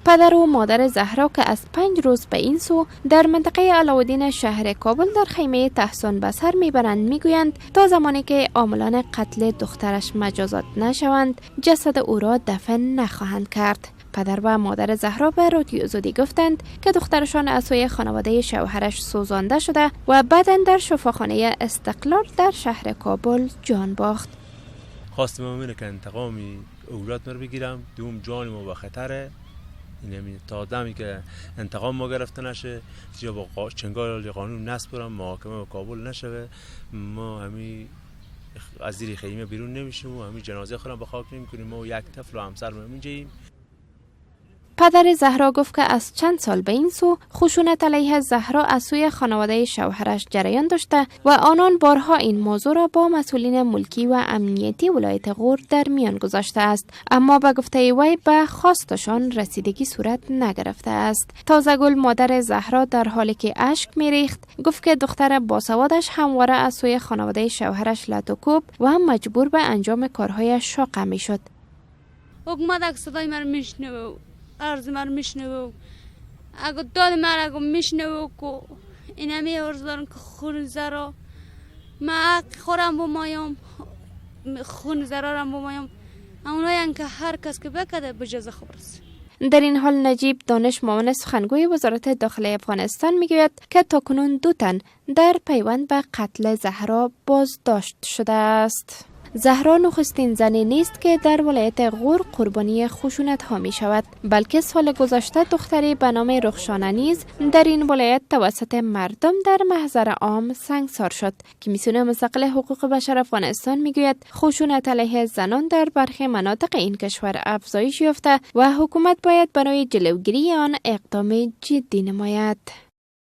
پدر و مادر زهرا که از 5 روز به این سو در منطقه علاودین شهر کابل در خیمه تحصن به سر میبرند، میگویند تا زمانی که عاملان قتل دخترش مجازات نشوند، جسد او را دفن نخواهند کرد. پدر و مادر زهرا به رادیو آزادی گفتند که دخترشان از سوی خانواده شوهرش سوزانده شده و بعدا در شفاخانه استقلال در شهر کابل جان باخت. خواست ما اینه که انتقامی اولاد رو بگیرم. دوم، جان ما با خطره. این تا دمی که انتقام ما گرفته نشه یا با چنگال قانون نسپرم، محاکمه به کابل نشوه، ما همی از زیر خیمه بیرون نمیشیم و همی جنازه خودم به خاک نمیکنیم. ما یک طفل و همسر ما اینجاییم. پدر زهرا گفت که از چند سال به این سو خشونت علیه زهرا از سوی خانواده شوهرش جریان داشته و آنان بارها این موضوع را با مسئولین ملکی و امنیتی ولایت غور در میان گذاشته است، اما به گفته وی به خواستشان رسیدگی صورت نگرفته است. تازه گل، مادر زهرا، در حالی که اشک میریخت گفت که دختر باسوادش همواره از سوی خانواده شوهرش لت و کوب و مجبور به انجام کارهای شاقه میشد. حکومت صدای من میشنوه، عرض من میشنوه، اگه داد من اگه میشنوه که این همی عرض دارم که خون زرا ما حق خورم بمایم، خون زرارم بمایم، اونایی که هر کس که بکده به جزا خو برسه. در این حال نجیب دانش، معاون سخنگوی وزارت داخله افغانستان، میگوید که تاکنون دو تن در پیوند به قتل زهرا بازداشت شده است. زهرا نخستین زنی نیست که در ولایت غور قربانی خشونت ها می شود، بلکه سال گذشته دختری به نام رخشانه نیز در این ولایت توسط مردم در محضر عام سنگسار شد. کمیسیون مستقل حقوق بشر افغانستان میگوید خشونت علیه زنان در برخی مناطق این کشور افزایش یافته و حکومت باید برای جلوگیری آن اقدام جدی نماید.